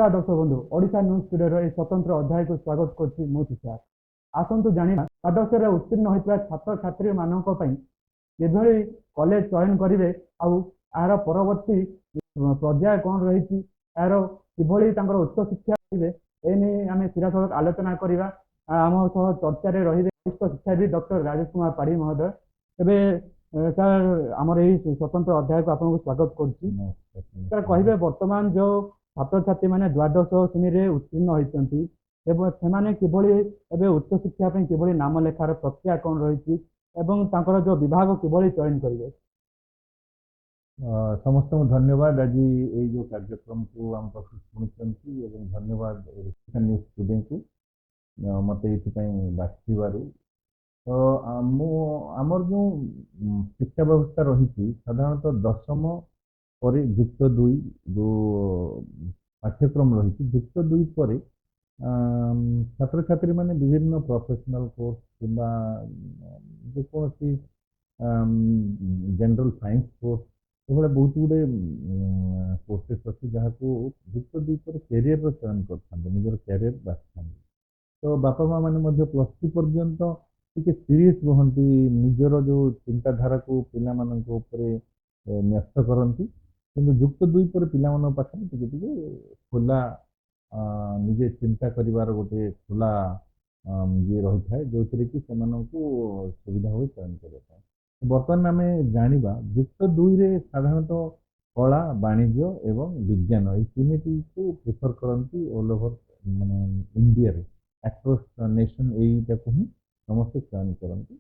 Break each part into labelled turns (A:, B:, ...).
A: ନମସ୍କାର ଦର୍ଶକ ବନ୍ଧୁ, ଓଡ଼ିଶା ନ୍ୟୁଜ୍ ଟୁଡେର ଏହି ସ୍ୱତନ୍ତ୍ର ଅଧ୍ୟାୟକୁ ସ୍ୱାଗତ କରୁଛି ମୁଁ ତୁଷାର। ଆସନ୍ତୁ ଜାଣିବା, ଦ୍ୱାଦଶରେ ଉତ୍ତୀର୍ଣ୍ଣ ହୋଇଥିବା ଛାତ୍ରଛାତ୍ରୀମାନଙ୍କ ପାଇଁ କିଭଳି କଲେଜ ଚୟନ କରିବେ ଆଉ ଏହାର ପରବର୍ତ୍ତୀ ପର୍ଯ୍ୟାୟ କ'ଣ ରହିଛି, ଏହାର କିଭଳି ତାଙ୍କର ଉଚ୍ଚଶିକ୍ଷା କରିବେ, ଏ ନେଇ ଆମେ ସିଧାସଳଖ ଆଲୋଚନା କରିବା। ଆମ ସହ ଚର୍ଚ୍ଚାରେ ରହିବେ ବରିଷ୍ଠ ଶିକ୍ଷାବିତ୍ ଡକ୍ଟର ରାଜେଶ କୁମାର ପାଢ଼ୀ ମହୋଦୟ। ତେବେ ସାର୍, ଆମର ଏହି ସ୍ୱତନ୍ତ୍ର ଅଧ୍ୟାୟକୁ ଆପଣଙ୍କୁ ସ୍ୱାଗତ କରୁଛି। ସାର୍, କହିବେ, ବର୍ତ୍ତମାନ ଯେଉଁ ଛାତ୍ରଛାତ୍ରୀମାନେ ଦ୍ୱାଦଶ ଶ୍ରେଣୀରେ ଉତ୍ତୀର୍ଣ୍ଣ ହୋଇଛନ୍ତି ଏବଂ ସେମାନେ କିଭଳି ଏବେ ଉଚ୍ଚଶିକ୍ଷା ପାଇଁ କିଭଳି ନାମ ଲେଖାର ପ୍ରକ୍ରିୟା କ'ଣ ରହିଛି ଏବଂ ତାଙ୍କର ଯେଉଁ ବିଭାଗ କିଭଳି ଚୟନ କରିବେ?
B: ସମସ୍ତଙ୍କୁ ଧନ୍ୟବାଦ, ଆଜି ଏଇ ଯେଉଁ କାର୍ଯ୍ୟକ୍ରମକୁ ଆମ ପାଖରୁ ଶୁଣୁଛନ୍ତି ଏବଂ ଧନ୍ୟବାଦ ଓଡ଼ିଶା ନ୍ୟୁଜ୍ ଟୁଡେକୁ ମୋତେ ଏଇଥିପାଇଁ ବାଛିଥିବାରୁ। ତ ମୁଁ ଆମର ଯେଉଁ ଶିକ୍ଷା ବ୍ୟବସ୍ଥା ରହିଛି, ସାଧାରଣତଃ ଦଶମ ପରେ ଯୁକ୍ତ ଦୁଇ ଯେଉଁ ପାଠ୍ୟକ୍ରମ ରହିଛି, ଯୁକ୍ତ ଦୁଇ ପରେ ଛାତ୍ରଛାତ୍ରୀମାନେ ବିଭିନ୍ନ ପ୍ରଫେସନାଲ କୋର୍ସ କିମ୍ବା ଯେକୌଣସି ଜେନେରାଲ ସାଇନ୍ସ କୋର୍ସ, ଏଭଳିଆ ବହୁତ ଗୁଡ଼ିଏ କୋର୍ସେସ୍ ଅଛି, ଯାହାକୁ ଯୁକ୍ତ ଦୁଇ ପରେ କ୍ୟାରିୟରର ଚୟନ କରିଥାନ୍ତି, ନିଜର କ୍ୟାରିୟର ବାଛିଥାନ୍ତି। ତ ବାପା ମା ମାନେ ମଧ୍ୟ ପ୍ଲସ୍ ଟୁ ପର୍ଯ୍ୟନ୍ତ ଟିକେ ସିରିୟସ୍ ରୁହନ୍ତି, ନିଜର ଯେଉଁ ଚିନ୍ତାଧାରାକୁ ପିଲାମାନଙ୍କ ଉପରେ ନ୍ୟସ୍ତ କରନ୍ତି। କିନ୍ତୁ ଯୁକ୍ତ ଦୁଇ ପରେ ପିଲାମାନଙ୍କ ପାଖରେ ଟିକେ ଟିକେ ଖୋଲା ନିଜେ ଚିନ୍ତା କରିବାର ଗୋଟେ ଖୋଲା ଇଏ ରହିଥାଏ, ଯେଉଁଥିରେ କି ସେମାନଙ୍କୁ ସୁବିଧା ହୁଏ ଚୟନ କରିବା ପାଇଁ। ବର୍ତ୍ତମାନ ଆମେ ଜାଣିବା, ଯୁକ୍ତ ଦୁଇରେ ସାଧାରଣତଃ କଳା, ବାଣିଜ୍ୟ ଏବଂ ବିଜ୍ଞାନ, ଏଇ ତିନିଟିକୁ ପ୍ରିଫର କରନ୍ତି। ଅଲ୍ ଓଭର ମାନେ ଇଣ୍ଡିଆରେ, ଆକ୍ରସ୍ ନେସନ୍ ଏଇଟାକୁ ହିଁ ସମସ୍ତେ ଚୟନ କରନ୍ତି।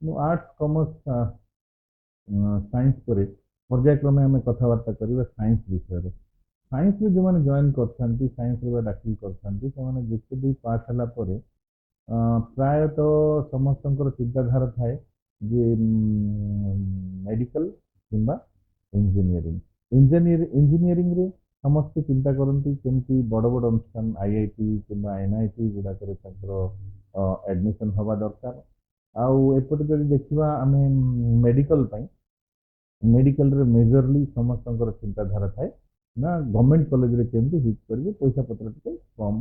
B: କିନ୍ତୁ ଆର୍ଟସ, କମର୍ସ, ସାଇନ୍ସ ପରେ ପର୍ଯ୍ୟାୟକ୍ରମେ ଆମେ କଥାବାର୍ତ୍ତା କରିବା ସାଇନ୍ସ ବିଷୟରେ। ସାଇନ୍ସରେ ଯେଉଁମାନେ ଜଏନ୍ କରିଥାନ୍ତି, ସାଇନ୍ସରେ ବା ଦାଖିଲ କରିଥାନ୍ତି, ସେମାନେ ଯୁକ୍ତ ଦୁଇ ପାସ୍ ହେଲା ପରେ ପ୍ରାୟତଃ ସମସ୍ତଙ୍କର ଚିନ୍ତାଧାରା ଥାଏ ଯେ ମେଡ଼ିକାଲ କିମ୍ବା ଇଞ୍ଜିନିୟରିଂ। ଇଞ୍ଜିନିୟରିଂରେ ସମସ୍ତେ ଚିନ୍ତା କରନ୍ତି କେମିତି ବଡ଼ ବଡ଼ ଅନୁଷ୍ଠାନ ଆଇଆଇଟି କିମ୍ବା ଏନ୍ଆଇଟି ଗୁଡ଼ାକରେ ତାଙ୍କର ଆଡ଼ମିସନ୍ ହେବା ଦରକାର। ଆଉ ଏପଟେ ଯଦି ଦେଖିବା ଆମେ ମେଡ଼ିକାଲ ପାଇଁ, ମେଡ଼ିକାଲରେ ମେଜରଲି ସମସ୍ତଙ୍କର ଚିନ୍ତାଧାରା ଥାଏ ନା ଗଭର୍ଣ୍ଣମେଣ୍ଟ କଲେଜରେ କେମିତି ହିଟ୍ କରିବେ, ପଇସା ପତ୍ର ଟିକେ କମ୍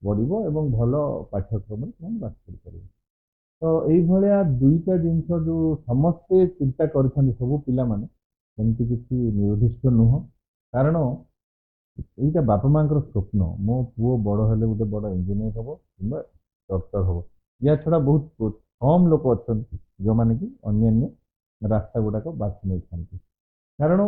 B: ପଡ଼ିବ ଏବଂ ଭଲ ପାଠ୍ୟକ୍ରମରେ ସେମାନେ ପାସ୍ କରିପାରିବେ। ତ ଏଇଭଳିଆ ଦୁଇଟା ଜିନିଷ ଯେଉଁ ସମସ୍ତେ ଚିନ୍ତା କରିଥାନ୍ତି ସବୁ ପିଲାମାନେ, ସେମିତି କିଛି ନିର୍ଦ୍ଦିଷ୍ଟ ନୁହଁ। କାରଣ ଏଇଟା ବାପା ମାଆଙ୍କର ସ୍ୱପ୍ନ, ମୋ ପୁଅ ବଡ଼ ହେଲେ ଗୋଟେ ବଡ଼ ଇଞ୍ଜିନିୟର ହେବ କିମ୍ବା ଡକ୍ଟର ହେବ। ୟା ଛଡ଼ା ବହୁତ କମ୍ ଲୋକ ଅଛନ୍ତି ଯେଉଁମାନେ କି ଅନ୍ୟାନ୍ୟ ରାସ୍ତା ଗୁଡ଼ାକ ବାଛି ନେଇଥାନ୍ତି। କାରଣ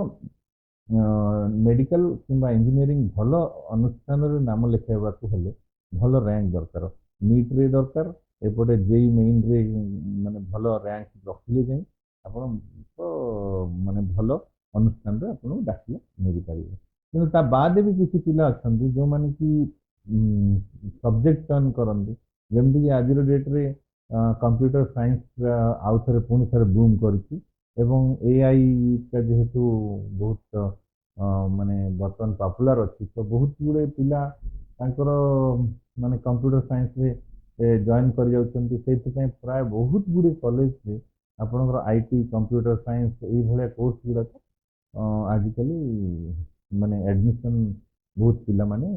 B: ମେଡ଼ିକାଲ କିମ୍ବା ଇଞ୍ଜିନିୟରିଂ ଭଲ ଅନୁଷ୍ଠାନରେ ନାମ ଲେଖାଇବାକୁ ହେଲେ ଭଲ ର୍ୟାଙ୍କ ଦରକାର, ନିଟ୍ରେ ଦରକାର, ଏପଟେ ଜେଇ ମେଇନ୍ରେ ମାନେ ଭଲ ର୍ୟାଙ୍କ ରଖିଲେ ଯାଇ ଆପଣ ତ ମାନେ ଭଲ ଅନୁଷ୍ଠାନରେ ଆପଣଙ୍କୁ ଦାଖିଲା ମିଳିପାରିବ। କିନ୍ତୁ ତା ବାଦେ ବି କିଛି ପିଲା ଅଛନ୍ତି, ଯେଉଁମାନେ କି ସବଜେକ୍ଟ ଚୟନ କରନ୍ତି। ଯେମିତିକି ଆଜିର ଡେଟ୍ରେ କମ୍ପ୍ୟୁଟର ସାଇନ୍ସ ଆଉ ଥରେ ପୁଣି ଥରେ ବୁମ୍ କରିଛି ଏବଂ ଏଆଇଟା ଯେହେତୁ ବହୁତ ମାନେ ବର୍ତ୍ତମାନ ପପୁଲାର ଅଛି, ତ ବହୁତ ଗୁଡ଼ିଏ ପିଲା ତାଙ୍କର ମାନେ କମ୍ପ୍ୟୁଟର ସାଇନ୍ସରେ ଜଏନ୍ କରିଯାଉଛନ୍ତି। ସେଇଥିପାଇଁ ପ୍ରାୟ ବହୁତ ଗୁଡ଼ିଏ କଲେଜରେ ଆପଣଙ୍କର IT, computer science ଏଇଭଳିଆ କୋର୍ସ ଗୁଡ଼ାକ ଆଜିକାଲି ମାନେ ଆଡ଼ମିସନ୍ ବହୁତ ପିଲାମାନେ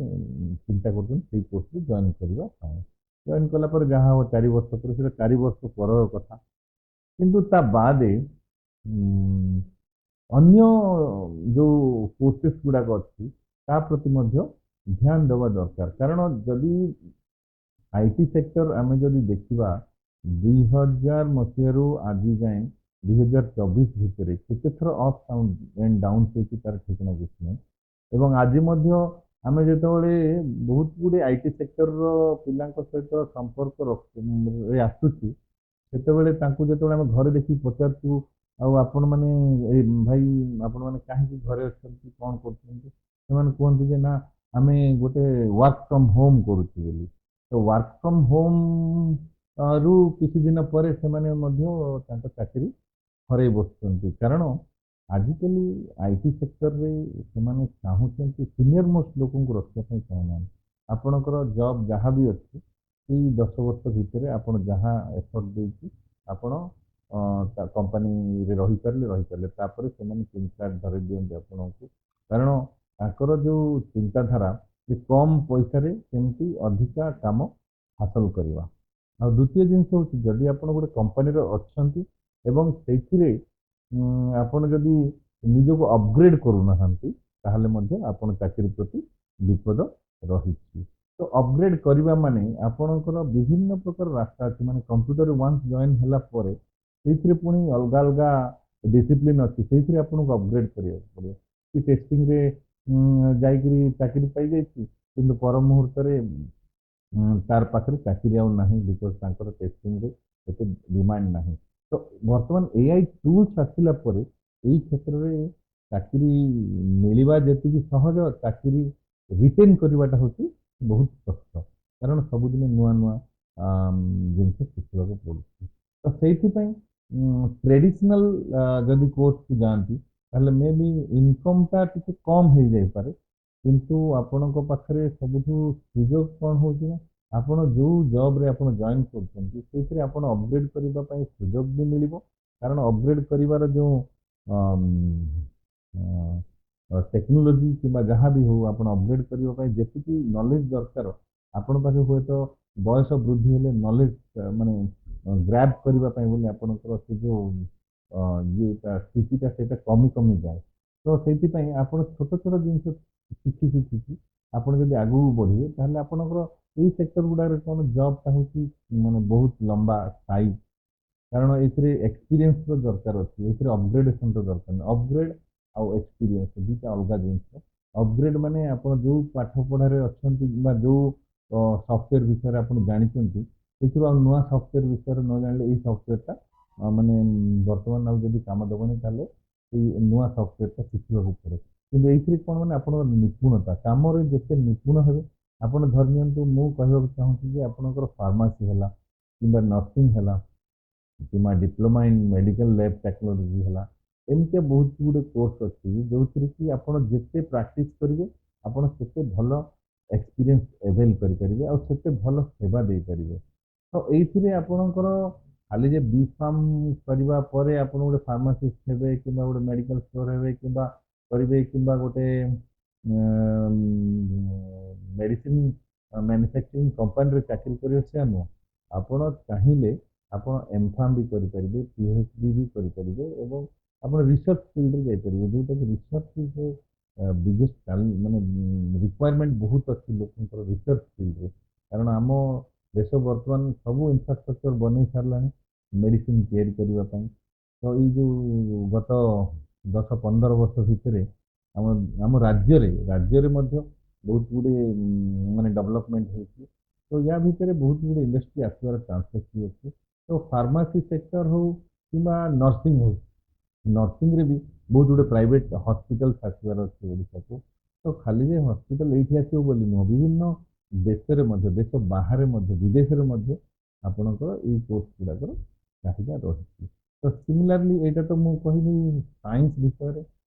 B: ଚିନ୍ତା କରୁଛନ୍ତି ସେଇ କୋର୍ସରେ ଜଏନ୍ କରିବା ପାଇଁ। ଜଏନ୍ କଲା ପରେ ଯାହା ହେବ 4 ବର୍ଷ ପରେ, ସେଇଟା 4 ବର୍ଷ ପରର କଥା। କିନ୍ତୁ ତା ବାଦେ ଅନ୍ୟ ଯେଉଁ କୋର୍ସେସ୍ ଗୁଡ଼ାକ ଅଛି, ତା ପ୍ରତି ମଧ୍ୟ ଧ୍ୟାନ ଦେବା ଦରକାର। କାରଣ ଯଦି IT sector ଆମେ ଯଦି ଦେଖିବା, 2000 ମସିହାରୁ ଆଜି ଯାଏଁ 2024 ଭିତରେ କେତେ ଥର ଅପ୍ ଆଣ୍ଡ ଡାଉନ୍ ହେଇଛି, ତାର ଠିକଣା କିଛି ନାହିଁ। ଏବଂ ଆଜି ମଧ୍ୟ ଆମେ ଯେତେବେଳେ ବହୁତ ଗୁଡ଼ିଏ IT ସେକ୍ଟରର ପିଲାଙ୍କ ସହିତ ସମ୍ପର୍କ ରେ ଆସୁଛୁ, ସେତେବେଳେ ତାଙ୍କୁ ଯେତେବେଳେ ଆମେ ଘରେ ଦେଖିକି ପଚାରୁଛୁ, ଆଉ ଆପଣମାନେ ଏଇ ଭାଇ, ଆପଣମାନେ କାହିଁକି ଘରେ ଅଛନ୍ତି, କ'ଣ କରୁଛନ୍ତି? ସେମାନେ କୁହନ୍ତି ଯେ ନା, ଆମେ ଗୋଟେ ୱାର୍କ ଫ୍ରମ୍ ହୋମ୍ କରୁଛୁ ବୋଲି। ତ ୱାର୍କ ଫ୍ରମ୍ ହୋମ୍ ରୁ କିଛି ଦିନ ପରେ ସେମାନେ ମଧ୍ୟ ତାଙ୍କ ଚାକିରି ହରାଇ ବସୁଛନ୍ତି। କାରଣ ଆଜିକାଲି IT ସେକ୍ଟରରେ ସେମାନେ ଚାହୁଁଛନ୍ତି, ସିନିୟର ମୋଷ୍ଟ ଲୋକଙ୍କୁ ରଖିବା ପାଇଁ ଚାହୁଁନାହାନ୍ତି। ଆପଣଙ୍କର ଜବ୍ ଯାହା ବି ଅଛି, ସେଇ 10 ବର୍ଷ ଭିତରେ ଆପଣ ଯାହା ଏଫର୍ଟ ଦେଇକି ଆପଣ କମ୍ପାନୀରେ ରହିପାରିଲେ ରହିପାରିଲେ, ତାପରେ ସେମାନେ ତିନି ଚାରି ଧରେଇ ଦିଅନ୍ତି ଆପଣଙ୍କୁ। କାରଣ ତାଙ୍କର ଯେଉଁ ଚିନ୍ତାଧାରା ଯେ କମ୍ ପଇସାରେ କେମିତି ଅଧିକା କାମ ହାସଲ କରିବା। ଆଉ ଦ୍ୱିତୀୟ ଜିନିଷ ହେଉଛି, ଯଦି ଆପଣ ଗୋଟେ କମ୍ପାନୀରେ ଅଛନ୍ତି ଏବଂ ସେଇଥିରେ ଆପଣ ଯଦି ନିଜକୁ ଅପଗ୍ରେଡ୍ କରୁନାହାନ୍ତି, ତାହେଲେ ମଧ୍ୟ ଆପଣ ଚାକିରି ପ୍ରତି ବିପଦ ରହିଛି। ତ ଅପଗ୍ରେଡ୍ କରିବା ମାନେ ଆପଣଙ୍କର ବିଭିନ୍ନ ପ୍ରକାର ରାସ୍ତା ଅଛି। ମାନେ କମ୍ପ୍ୟୁଟରରେ ୱାନ୍ସ ଜଏନ୍ ହେଲା ପରେ ସେଇଥିରେ ପୁଣି ଅଲଗା ଅଲଗା ଡିସିପ୍ଲିନ୍ ଅଛି, ସେଇଥିରେ ଆପଣଙ୍କୁ ଅପଗ୍ରେଡ୍ କରିବାକୁ ପଡ଼ିବ। କି ଟେଷ୍ଟିଂରେ ଯାଇକିରି ଚାକିରି ପାଇଯାଇଛି, କିନ୍ତୁ ପର ମୁହୂର୍ତ୍ତରେ ତାର ପାଖରେ ଚାକିରି ଆଉ ନାହିଁ, because ତାଙ୍କର ଟେଷ୍ଟିଂରେ ଏତେ ଡିମାଣ୍ଡ ନାହିଁ। ତ ବର୍ତ୍ତମାନ ଏଆଇ ଟୁଲ୍ସ ଆସିଲା ପରେ ଏଇ କ୍ଷେତ୍ରରେ ଚାକିରି ମିଳିବା ଯେତିକି ସହଜ, ଚାକିରି ରିଟେନ୍ କରିବାଟା ହେଉଛି ବହୁତ କଷ୍ଟ, କାରଣ ସବୁଦିନ ନୂଆ ନୂଆ ଜିନିଷ ଶିଖିବାକୁ ପଡ଼ୁଛି। ତ ସେଇଥିପାଇଁ ଟ୍ରେଡ଼ିସନାଲ ଯଦି କୋର୍ସକୁ ଯାଆନ୍ତି, ତାହେଲେ ମେ ବି ଇନକମ୍ଟା ଟିକେ କମ୍ ହେଇଯାଇପାରେ, କିନ୍ତୁ ଆପଣଙ୍କ ପାଖରେ ସବୁଠୁ ସୁଯୋଗ କ'ଣ ହେଉଛି ନା ଆପଣ ଯେଉଁ ଜବ୍ରେ ଆପଣ ଜଏନ୍ କରୁଛନ୍ତି, ସେଇଥିରେ ଆପଣ ଅପଗ୍ରେଡ୍ କରିବା ପାଇଁ ସୁଯୋଗ ବି ମିଳିବ। କାରଣ ଅପଗ୍ରେଡ୍ କରିବାର ଯେଉଁ ଟେକ୍ନୋଲୋଜି କିମ୍ବା ଯାହା ବି ହଉ, ଆପଣ ଅପଗ୍ରେଡ୍ କରିବା ପାଇଁ ଯେତିକି ନଲେଜ ଦରକାର ଆପଣଙ୍କ ପାଖରେ, ହୁଏତ ବୟସ ବୃଦ୍ଧି ହେଲେ ନଲେଜ ମାନେ ଗ୍ରାବ୍ କରିବା ପାଇଁ ବୋଲି ଆପଣଙ୍କର ସେ ଯେଉଁ ଇଏଟା, ସ୍ଥିତିଟା, ସେଇଟା କମି କମି ଯାଏ। ତ ସେଇଥିପାଇଁ ଆପଣ ଛୋଟ ଛୋଟ ଜିନିଷ ଶିଖି ଶିଖିକି ଆପଣ ଯଦି ଆଗକୁ ବଢ଼ିବେ, ତାହେଲେ ଆପଣଙ୍କର ଏଇ ସେକ୍ଟର ଗୁଡ଼ାକରେ କ'ଣ ଜବ୍ଟା ହେଉଛି ମାନେ ବହୁତ ଲମ୍ବା ସ୍ଥାୟୀ, କାରଣ ଏଥିରେ ଏକ୍ସପିରିଏନ୍ସର ଦରକାର ଅଛି, ଏଥିରେ ଅପଗ୍ରେଡେସନର ଦରକାର ନାହିଁ। ଅପଗ୍ରେଡ୍ ଆଉ ଏକ୍ସପିରିଏନ୍ସ ଦୁଇଟା ଅଲଗା ଜିନିଷ। ଅପଗ୍ରେଡ୍ ମାନେ ଆପଣ ଯେଉଁ ପାଠ ପଢ଼ାରେ ଅଛନ୍ତି କିମ୍ବା ଯେଉଁ ସଫ୍ଟୱେର୍ ବିଷୟରେ ଆପଣ ଜାଣିଛନ୍ତି, ସେଥିରୁ ଆଉ ନୂଆ ସଫ୍ଟୱେର୍ ବିଷୟରେ ନ ଜାଣିଲେ ଏଇ ସଫ୍ଟୱେର୍ଟା ମାନେ ବର୍ତ୍ତମାନ ଆଉ ଯଦି କାମ ଦେବନି, ତାହେଲେ ଏଇ ନୂଆ ସଫ୍ଟୱେର୍ଟା ଶିଖିବାକୁ ପଡ଼େ। କିନ୍ତୁ ଏଇଥିରେ କ'ଣ ମାନେ ଆପଣଙ୍କ ନିପୁଣତା, କାମରେ ଯେତେ ନିପୁଣ ହେବେ, ଆପଣ ଧରି ନିଅନ୍ତୁ, ମୁଁ କହିବାକୁ ଚାହୁଁଛି ଯେ ଆପଣଙ୍କର ଫାର୍ମାସି ହେଲା କିମ୍ବା ନର୍ସିଂ ହେଲା କିମ୍ବା diploma in medical lab technology ହେଲା, ଏମିତିଆ ବହୁତ ଗୁଡ଼ିଏ କୋର୍ସ ଅଛି ଯେଉଁଥିରେ କି ଆପଣ ଯେତେ ପ୍ରାକ୍ଟିସ୍ କରିବେ, ଆପଣ ସେତେ ଭଲ ଏକ୍ସପିରିଏନ୍ସ ଏଭେଲ୍ କରିପାରିବେ ଆଉ ସେତେ ଭଲ ସେବା ଦେଇପାରିବେ। ତ ଏଇଥିରେ ଆପଣଙ୍କର ଖାଲି ଯେ ବି ଫାର୍ମ କରିବା ପରେ ଆପଣ ଗୋଟେ ଫାର୍ମାସିଷ୍ଟ ହେବେ କିମ୍ବା ଗୋଟେ ମେଡ଼ିକାଲ ଷ୍ଟୋର ହେବେ କିମ୍ବା କରିବେ କିମ୍ବା ଗୋଟେ ମେଡ଼ିସିନ ମ୍ୟାନୁଫ୍ୟାକ୍ଚରିଂ କମ୍ପାନୀରେ ଚାକିରି କରିବେ, ସେୟା ନୁହଁ। ଆପଣ ଚାହିଁଲେ ଆପଣ ଏମ୍ ଫାର୍ମ ବି କରିପାରିବେ, ପିଏଚ୍ ଡି ବି କରିପାରିବେ ଏବଂ ଆପଣ ରିସର୍ଚ୍ଚ ଫିଲ୍ଡରେ ଯାଇପାରିବେ, ଯେଉଁଟାକି ରିସର୍ଚ୍ଚ ବିଗେଷ୍ଟ ମାନେ ରିକ୍ୱାରମେଣ୍ଟ ବହୁତ ଅଛି ଲୋକଙ୍କର ରିସର୍ଚ୍ଚ ଫିଲ୍ଡରେ। କାରଣ ଆମ ଦେଶ ବର୍ତ୍ତମାନ ସବୁ ଇନଫ୍ରାଷ୍ଟ୍ରକ୍ଚର ବନେଇ ସାରିଲାଣି ମେଡ଼ିସିନ ତିଆରି କରିବା ପାଇଁ। ତ ଏଇ ଯେଉଁ ଗତ 10-15 ବର୍ଷ ଭିତରେ ଆମ ରାଜ୍ୟରେ ମଧ୍ୟ ବହୁତ ଗୁଡ଼ିଏ ମାନେ ଡେଭଲପମେଣ୍ଟ ହେଇଛି। ତ ୟା ଭିତରେ ବହୁତ ଗୁଡ଼ିଏ ଇଣ୍ଡଷ୍ଟ୍ରି ଆସିବାର ଚାନ୍ସେସ୍ ବି ଅଛି। ତ ଫାର୍ମାସି ସେକ୍ଟର ହଉ କିମ୍ବା ନର୍ସିଂ ହଉ, ନର୍ସିଂରେ ବି ବହୁତ ଗୁଡ଼ିଏ ପ୍ରାଇଭେଟ୍ ହସ୍ପିଟାଲ୍ସ ଆସିବାର ଅଛି ଓଡ଼ିଶାକୁ। ତ ଖାଲି ଯେ ହସ୍ପିଟାଲ ଏଇଠି ଆସିବ ବୋଲି ନୁହଁ, ବିଭିନ୍ନ ଦେଶରେ ମଧ୍ୟ, ଦେଶ ବାହାରେ ମଧ୍ୟ, ବିଦେଶରେ ମଧ୍ୟ ଆପଣଙ୍କର ଏଇ କୋର୍ସ ଗୁଡ଼ାକର ଚାହିଦା ରହିଛି। ତ ସିମିଲାରଲି ଏଇଟା ତ ମୁଁ କହିଲି ସାଇନ୍ସ ବିଷୟରେ।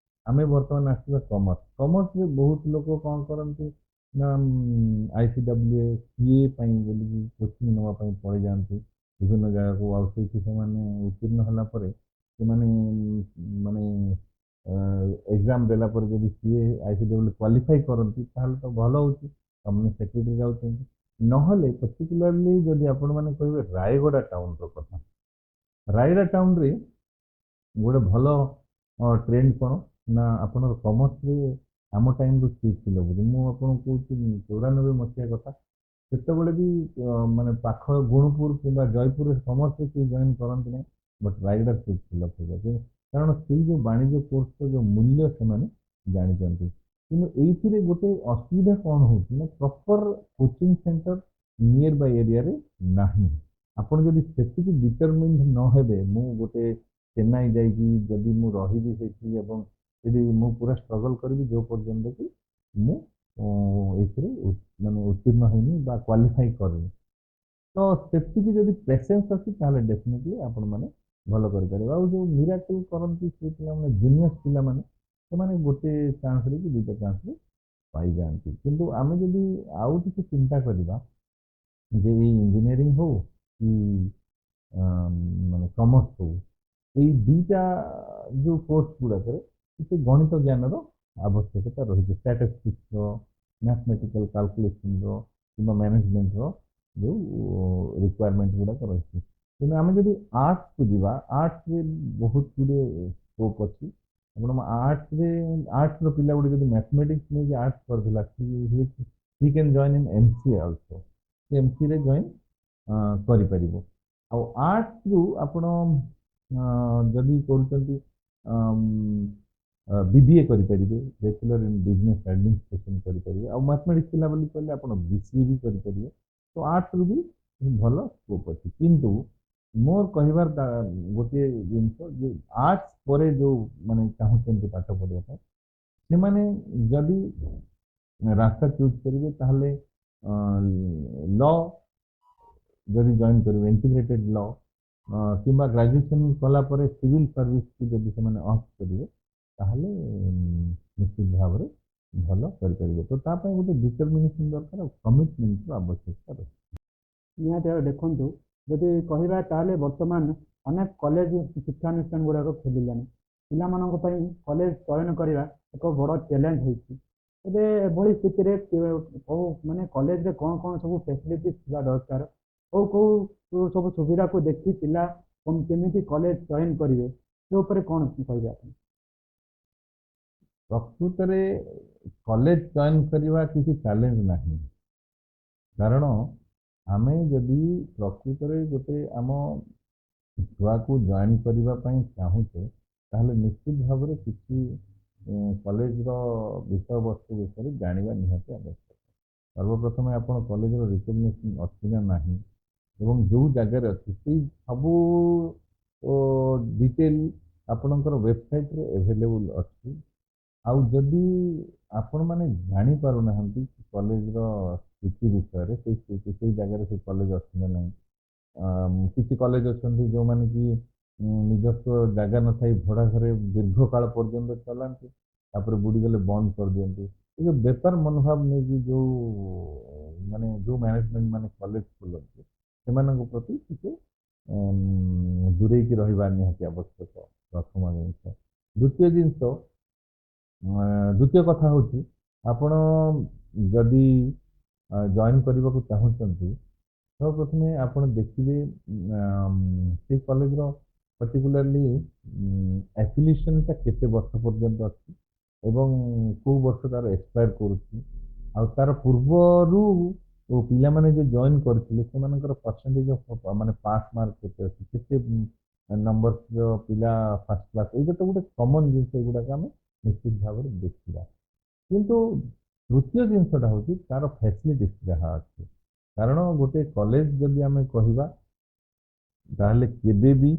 B: ଆମେ ବର୍ତ୍ତମାନ ଆସିବା କମର୍ସ। କମର୍ସରେ ବହୁତ ଲୋକ କ'ଣ କରନ୍ତି ନା ଆଇସିଡବ୍ଲ୍ୟୁ ସିଏ ପାଇଁ ବୋଲିକି କୋଚିଂ ନେବା ପାଇଁ ପଳେଇ ଯାଆନ୍ତି ବିଭିନ୍ନ ଜାଗାକୁ। ଆଉ ସେଇଠି ସେମାନେ ଉତ୍ତୀର୍ଣ୍ଣ ହେଲା ପରେ, ସେମାନେ ମାନେ ଏକ୍ଜାମ୍ ଦେଲା ପରେ ଯଦି ସିଏ ଆଇସିଡବ୍ଲ୍ୟୁ କ୍ୱାଲିଫାଇ କରନ୍ତି, ତାହେଲେ ତ ଭଲ ହେଉଛି, କମ୍ପାନୀ ସେକ୍ରେଟାରୀ ଯାଉଛନ୍ତି। ନହେଲେ ପର୍ଟିକୁଲାରଲି ଯଦି ଆପଣମାନେ କହିବେ ରାୟଗଡ଼ା ଟାଉନର କଥା, ରାୟଗଡ଼ା ଟାଉନରେ ଗୋଟେ ଭଲ ଟ୍ରେଣ୍ଡ କ'ଣ ନା ଆପଣଙ୍କର କମର୍ସରେ ଆମ ଟାଇମ୍ରୁ ସିଟ୍ ଫିଲ୍ ହେଉଛି। ମୁଁ ଆପଣଙ୍କୁ କହୁଛି 94 ମସିହା କଥା, ସେତେବେଳେ ବି ମାନେ ପାଖ ଗୁଣପୁର କିମ୍ବା ଜୟପୁରରେ କମର୍ସରେ କେହି ଜଏନ୍ କରନ୍ତି ନାହିଁ, ବଟ୍ ରାୟଗଡ଼ା ସିଟ୍ ଫିଲ୍ଅପ୍ ହେଇଯାଏ, କାରଣ ସେଇ ଯେଉଁ ବାଣିଜ୍ୟ କୋର୍ସର ଯେଉଁ ମୂଲ୍ୟ ସେମାନେ ଜାଣିଛନ୍ତି। କିନ୍ତୁ ଏଇଥିରେ ଗୋଟେ ଅସୁବିଧା କ'ଣ ହେଉଛି ନା proper coaching centre near Bai ଏରିଆରେ ନାହିଁ। ଆପଣ ଯଦି ସେତିକି ଡିଟରମିଣ୍ଡ ନ ହେବେ, ମୁଁ ଗୋଟେ ଚେନ୍ନାଇ ଯାଇକି ଯଦି ମୁଁ ରହିବି ସେଇଠି ଏବଂ ସେଠି ମୁଁ ପୁରା ଷ୍ଟ୍ରଗଲ୍ କରିବି ଯେଉଁ ପର୍ଯ୍ୟନ୍ତ କି ମୁଁ ଏଥିରେ ମାନେ ଉତ୍ତୀର୍ଣ୍ଣ ହେଇନି ବା କ୍ୱାଲିଫାଇ କରିନି, ତ ସେତିକି ଯଦି ପେସେନ୍ସ ଅଛି, ତାହେଲେ ଡେଫିନେଟଲି ଆପଣମାନେ ଭଲ କରିପାରିବେ। ଆଉ ଯେଉଁ ମିରାକଲ୍ କରନ୍ତି ସେ ପିଲାମାନେ, ଜିନିୟସ୍ ପିଲାମାନେ, ସେମାନେ ଗୋଟେ ଚାନ୍ସରେ କି ଦୁଇଟା ଚାନ୍ସରେ ପାଇଯାଆନ୍ତି। କିନ୍ତୁ ଆମେ ଯଦି ଆଉ ଟିକେ ଚିନ୍ତା କରିବା ଯେ ଏଇ ଇଞ୍ଜିନିୟରିଂ ହଉ କି ମାନେ କମର୍ସ ହଉ, ଏଇ ଦୁଇଟା ଯେଉଁ କୋର୍ସ ଗୁଡ଼ାକରେ ଟିକେ ଗଣିତ ଜ୍ଞାନର ଆବଶ୍ୟକତା ରହିଛି, ଷ୍ଟାଟିଷ୍ଟିକ୍ସର ମ୍ୟାଥମେଟିକାଲ କାଲକୁଲେସନର କିମ୍ବା ମ୍ୟାନେଜମେଣ୍ଟର ଯେଉଁ ରିକ୍ୱାରମେଣ୍ଟ ଗୁଡ଼ାକ ରହିଛି। ତେଣୁ ଆମେ ଯଦି ଆର୍ଟସକୁ ଯିବା, ଆର୍ଟସରେ ବହୁତ ଗୁଡ଼ିଏ ସ୍କୋପ୍ ଅଛି। ଆପଣ ଆର୍ଟସରେ, ଆର୍ଟସର ପିଲା ଗୋଟେ ଯଦି ମ୍ୟାଥମେଟିକ୍ସ ନେଇକି ଆର୍ଟସ କରିଥିଲା, he can join in MCA also. ସେ ଏମସିଏରେ ଜଏନ୍ କରିପାରିବ। ଆଉ ଆର୍ଟସରୁ ଆପଣ ଯଦି କରୁଛନ୍ତି, ବିବିଏ କରିପାରିବେ, ବ୍ୟାଚଲର ଇନ୍ ବିଜନେସ୍ ଆଡମିନିଷ୍ଟ୍ରେସନ୍ କରିପାରିବେ। ଆଉ ମ୍ୟାଥମେଟିକ୍ସ ଥିଲା ବୋଲି କହିଲେ ଆପଣ ବିସିଏ ବି କରିପାରିବେ। ତ ଆର୍ଟସରୁ ବି ଭଲ ସ୍କୋପ୍ ଅଛି। କିନ୍ତୁ ମୋର କହିବାର ଗୋଟିଏ ଜିନିଷ ଯେ ଆର୍ଟସ ପରେ ଯେଉଁ ମାନେ ଚାହୁଁଛନ୍ତି ପାଠ ପଢ଼ିବା ପାଇଁ, ସେମାନେ ଯଦି ରାସ୍ତା ଚୁଜ୍ କରିବେ, ତାହେଲେ ଲ ଯଦି ଜଏନ୍ କରିବେ, ଇଣ୍ଟିଗ୍ରେଟେଡ୍ ଲ, କିମ୍ବା ଗ୍ରାଜୁଏସନ୍ କଲା ପରେ ସିଭିଲ୍ ସର୍ଭିସକୁ ଯଦି ସେମାନେ ଅପ୍ଟ କରିବେ, ତାହେଲେ ନିଶ୍ଚିତ ଭାବରେ ଭଲ କରିପାରିବେ। ତ ତା ପାଇଁ ଗୋଟେ ଡିଟର୍ମିନେସନ୍ ଦରକାର ଆଉ କମିଟମେଣ୍ଟର ଆବଶ୍ୟକତା ରହିଛି।
A: ନିହାତି ଭାବେ ଦେଖନ୍ତୁ, ଯଦି କହିବା ତାହେଲେ ବର୍ତ୍ତମାନ ଅନେକ କଲେଜ, ଶିକ୍ଷାନୁଷ୍ଠାନ ଗୁଡ଼ାକ ଖୋଲିଲାଣି। ପିଲାମାନଙ୍କ ପାଇଁ କଲେଜ ଚୟନ କରିବା ଏକ ବଡ଼ ଚ୍ୟାଲେଞ୍ଜ ହେଇଛି। ଏବେ ଏଭଳି ସ୍ଥିତିରେ କେଉଁ ମାନେ କଲେଜରେ କ'ଣ କ'ଣ ସବୁ ଫ୍ୟାସିଲିଟିସ୍ ଥିବା ଦରକାର, କେଉଁ କେଉଁ ସବୁ ସୁବିଧାକୁ ଦେଖି ପିଲା କେମିତି କଲେଜ ଚୟନ କରିବେ, ସେ ଉପରେ କ'ଣ କହିବେ ଆପଣ?
B: ପ୍ରକୃତରେ କଲେଜ ଚୟନ କରିବା କିଛି ଚ୍ୟାଲେଞ୍ଜ ନାହିଁ। କାରଣ ଆମେ ଯଦି ପ୍ରକୃତରେ ଗୋଟେ ଆମ ଛୁଆକୁ ଜଏନ୍ କରିବା ପାଇଁ ଚାହୁଁଛେ, ତାହେଲେ ନିଶ୍ଚିତ ଭାବରେ କିଛି କଲେଜର ବିଷୟବସ୍ତୁ ବିଷୟରେ ଜାଣିବା ନିହାତି ଆବଶ୍ୟକ। ସର୍ବପ୍ରଥମେ ଆପଣ କଲେଜର ରିକଗ୍ନିସନ୍ ଅଛି ନା ନାହିଁ ଏବଂ ଯେଉଁ ଜାଗାରେ ଅଛି, ସେଇ ସବୁ ଡିଟେଲ ଆପଣଙ୍କର ୱେବସାଇଟ୍ରେ ଆଭେଲେବୁଲ୍ ଅଛି। ଆଉ ଯଦି ଆପଣମାନେ ଜାଣିପାରୁନାହାନ୍ତି କଲେଜର ସ୍ଥିତି ବିଷୟରେ, ସେଇ ସ୍ଥିତି, ସେଇ ଜାଗାରେ ସେଇ କଲେଜ ଅଛି ନା ନାହିଁ। କିଛି କଲେଜ ଅଛନ୍ତି ଯେଉଁମାନେ କି ନିଜସ୍ୱ ଜାଗା ନଥାଇ ଭଡ଼ା ଘରେ ଦୀର୍ଘକାଳ ପର୍ଯ୍ୟନ୍ତ ଚଲାନ୍ତି, ତାପରେ ବୁଡ଼ିଗଲେ ବନ୍ଦ କରିଦିଅନ୍ତି। ଏ ଯେଉଁ ବେପାର ମନୋଭାବ ନେଇକି ଯେଉଁ ମାନେ ଯେଉଁ ମ୍ୟାନେଜମେଣ୍ଟ ମାନେ କଲେଜ ଖୋଲନ୍ତି, ସେମାନଙ୍କ ପ୍ରତି ଟିକେ ଦୂରେଇକି ରହିବା ନିହାତି ଆବଶ୍ୟକ, ପ୍ରଥମ ଜିନିଷ। ଦ୍ୱିତୀୟ ଜିନିଷ, ଦ୍ୱିତୀୟ କଥା ହେଉଛି, ଆପଣ ଯଦି ଜଏନ୍ କରିବାକୁ ଚାହୁଁଛନ୍ତି, ସର୍ବପ୍ରଥମେ ଆପଣ ଦେଖିବେ ସେଇ କଲେଜର ପର୍ଟିକୁଲାରଲି ଆଫିଲିଏସନଟା କେତେ ବର୍ଷ ପର୍ଯ୍ୟନ୍ତ ଅଛି ଏବଂ କେଉଁ ବର୍ଷ ତାର ଏକ୍ସପାୟାର କରୁଛି, ଆଉ ତାର ପୂର୍ବରୁ ପିଲାମାନେ ଯେଉଁ ଜଏନ୍ କରିଥିଲେ, ସେମାନଙ୍କର ପରସେଣ୍ଟେଜ ଅଫ୍ ମାନେ ପାସ୍ ମାର୍କ କେତେ ଅଛି, କେତେ ନମ୍ବର ପିଲା ଫାର୍ଷ୍ଟ କ୍ଲାସ୍। ଏଇଟା ତ ଗୋଟେ କମନ୍ ଜିନିଷ, ଏଗୁଡ଼ାକ ଆମେ ନିଶ୍ଚିତ ଭାବରେ ଦେଖିବା। କିନ୍ତୁ ତୃତୀୟ ଜିନିଷଟା ହେଉଛି ତାର ଫ୍ୟାସିଲିଟିସ୍ ଯାହା ଅଛି। କାରଣ ଗୋଟେ କଲେଜ ଯଦି ଆମେ କହିବା, ତାହେଲେ କେବେ ବି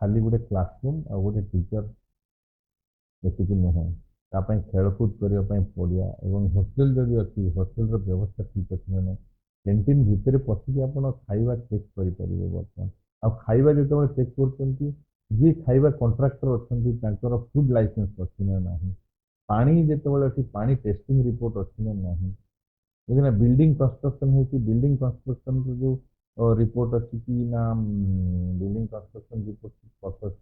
B: ଖାଲି ଗୋଟେ କ୍ଲାସରୁମ୍ ଆଉ ଗୋଟେ ଟିଚର ଏତିକି ନୁହେଁ। ତା ପାଇଁ ଖେଳକୁଦ କରିବା ପାଇଁ ପଡ଼ିଆ ଏବଂ ହୋଷ୍ଟେଲ ଯଦି ଅଛି, ହୋଷ୍ଟେଲର ବ୍ୟବସ୍ଥା ଠିକ୍ ଅଛି ନା ନାହିଁ। କ୍ୟାଣ୍ଟିନ୍ ଭିତରେ ପଶିକି ଆପଣ ଖାଇବା ଚେକ୍ କରିପାରିବେ ବର୍ତ୍ତମାନ। ଆଉ ଖାଇବା ଯେତେବେଳେ ଚେକ୍ କରୁଛନ୍ତି, ଯିଏ ଖାଇବା କଣ୍ଟ୍ରାକ୍ଟର ଅଛନ୍ତି, ତାଙ୍କର ଫୁଡ୍ ଲାଇସେନ୍ସ ଅଛି ନା ନାହିଁ। ପାଣି ଯେତେବେଳେ ଅଛି, ପାଣି ଟେଷ୍ଟିଂ ରିପୋର୍ଟ ଅଛି ନା ନାହିଁ, ବୁଝିଲେ? ବିଲ୍ଡିଂ କନଷ୍ଟ୍ରକ୍ସନ୍ ହେଇଛି, ବିଲ୍ଡିଂ କନଷ୍ଟ୍ରକ୍ସନ୍ର ଯେଉଁ ରିପୋର୍ଟ ଅଛି କି ନା, ବିଲ୍ଡିଂ କନଷ୍ଟ୍ରକ୍ସନ୍ ରିପୋର୍ଟ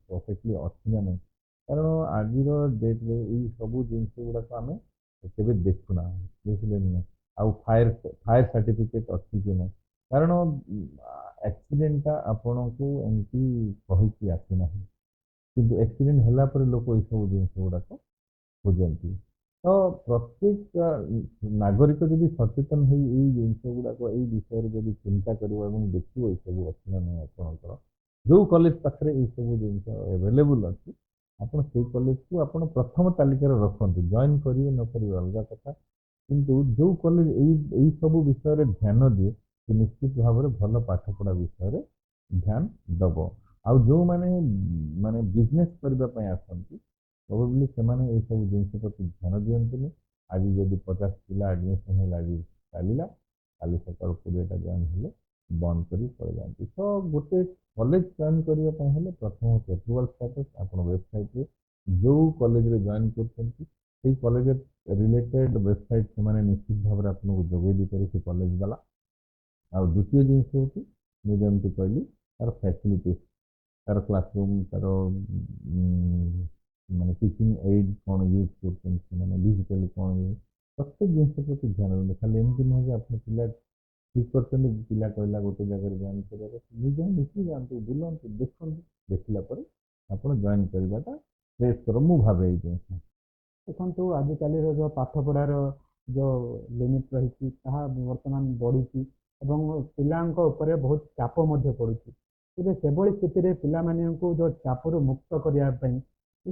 B: ପରଫେକ୍ଟଲି ଅଛି ନା ନାହିଁ। କାରଣ ଆଜିର ଡେଟ୍ରେ ଏଇ ସବୁ ଜିନିଷ ଗୁଡ଼ାକ ଆମେ କେବେ ଦେଖୁନା, ବୁଝିଲେନି ନା? ଆଉ ଫାୟାର ସାର୍ଟିଫିକେଟ୍ ଅଛି କି ନାହିଁ। କାରଣ ଆକ୍ସିଡେଣ୍ଟଟା ଆପଣଙ୍କୁ ଏମିତି କହିକି ଆସିନାହିଁ, କିନ୍ତୁ ଆକ୍ସିଡେଣ୍ଟ ହେଲା ପରେ ଲୋକ ଏଇସବୁ ଜିନିଷ ଗୁଡ଼ାକ ଖୋଜନ୍ତି। ତ ପ୍ରତ୍ୟେକ ନାଗରିକ ଯଦି ସଚେତନ ହେଇ ଏଇ ଜିନିଷ ଗୁଡ଼ାକ, ଏଇ ବିଷୟରେ ଯଦି ଚିନ୍ତା କରିବ ଏବଂ ଦେଖିବ ଏଇସବୁ ଅଛି ନା ନାହିଁ, ଆପଣଙ୍କର ଯେଉଁ କଲେଜ ପାଖରେ ଏଇସବୁ ଜିନିଷ ଆଭେଲେବୁଲ୍ ଅଛି, ଆପଣ ସେଇ କଲେଜକୁ ଆପଣ ପ୍ରଥମ ତାଲିକାରେ ରଖନ୍ତୁ। ଜଏନ୍ କରିବେ ନ କରିବେ ଅଲଗା କଥା, କିନ୍ତୁ ଯେଉଁ କଲେଜ ଏଇ ସବୁ ବିଷୟରେ ଧ୍ୟାନ ଦିଏ, ସେ ନିଶ୍ଚିତ ଭାବରେ ଭଲ ପାଠପଢ଼ା ବିଷୟରେ ଧ୍ୟାନ ଦେବ। ଆଉ ଯେଉଁମାନେ ମାନେ ବିଜନେସ୍ କରିବା ପାଇଁ ଆସନ୍ତି, ପ୍ରୋବାବଲି ସେମାନେ ଏଇସବୁ ଜିନିଷ ପ୍ରତି ଧ୍ୟାନ ଦିଅନ୍ତିନି। ଆଜି ଯଦି 50 ପିଲା ଆଡ଼ମିସନ୍ ହେଲା, ଆଜି ଚାଲିଲା, କାଲି ସକାଳୁ 20ଟା ଜଏନ୍ ହେଲେ ବନ୍ଦ କରି ପଳେଇଯାଆନ୍ତି। ତ ଗୋଟେ କଲେଜ ଜଏନ୍ କରିବା ପାଇଁ ହେଲେ ପ୍ରଥମ ହେଉଛି ଆପ୍ରୁଭାଲ୍ ଷ୍ଟାଟସ୍। ଆପଣ ୱେବସାଇଟ୍ରେ ଯେଉଁ କଲେଜରେ ଜଏନ୍ କରୁଛନ୍ତି, ସେଇ କଲେଜ ରିଲେଟେଡ୍ ୱେବସାଇଟ୍ ସେମାନେ ନିଶ୍ଚିତ ଭାବରେ ଆପଣଙ୍କୁ ଯୋଗାଇ ଦେଇପାରିବେ ସେ କଲେଜ ବାଲା। ଆଉ ଦ୍ୱିତୀୟ ଜିନିଷ ହେଉଛି, ମୁଁ ଯେମିତି କହିଲି, ତାର ଫ୍ୟାସିଲିଟିସ୍, ତାର କ୍ଲାସରୁମ୍, ତାର ମାନେ ଟିଚିଂ ଏଡ୍ କ'ଣ ୟୁଜ୍ କରୁଛନ୍ତି ସେମାନେ, ଡିଜିଟାଲି କ'ଣ ୟୁଜ୍ ପ୍ରତ୍ୟେକ ଜିନିଷ ପ୍ରତି ଧ୍ୟାନ ଦିଅନ୍ତୁ। ଖାଲି ଏମିତି ନୁହଁ ଯେ ଆପଣ ପିଲା ଠିକ୍ କରିଛନ୍ତି, ପିଲା କହିଲା ଗୋଟେ ଜାଗାରେ ଜଏନ୍ କରିବାର, ନିଜେ ମିଶି ଯାଆନ୍ତୁ, ବୁଲନ୍ତୁ, ଦେଖନ୍ତୁ, ଦେଖିଲା ପରେ ଆପଣ ଜଏନ୍ କରିବାଟା ଶ୍ରେୟସ୍କର ମୁଁ ଭାବେ ଏଇ ଜିନିଷ।
A: ଦେଖନ୍ତୁ, ଆଜିକାଲିର ଯେଉଁ ପାଠପଢ଼ାର ଯେଉଁ ଲିମିଟ୍ ରହିଛି, ତାହା ବର୍ତ୍ତମାନ ବଢ଼ୁଛି ଏବଂ ପିଲାଙ୍କ ଉପରେ ବହୁତ ଚାପ ମଧ୍ୟ ପଡ଼ୁଛି। ତେବେ ସେଭଳି ସ୍ଥିତିରେ ପିଲାମାନଙ୍କୁ ଯେଉଁ ଚାପରୁ ମୁକ୍ତ କରିବା ପାଇଁ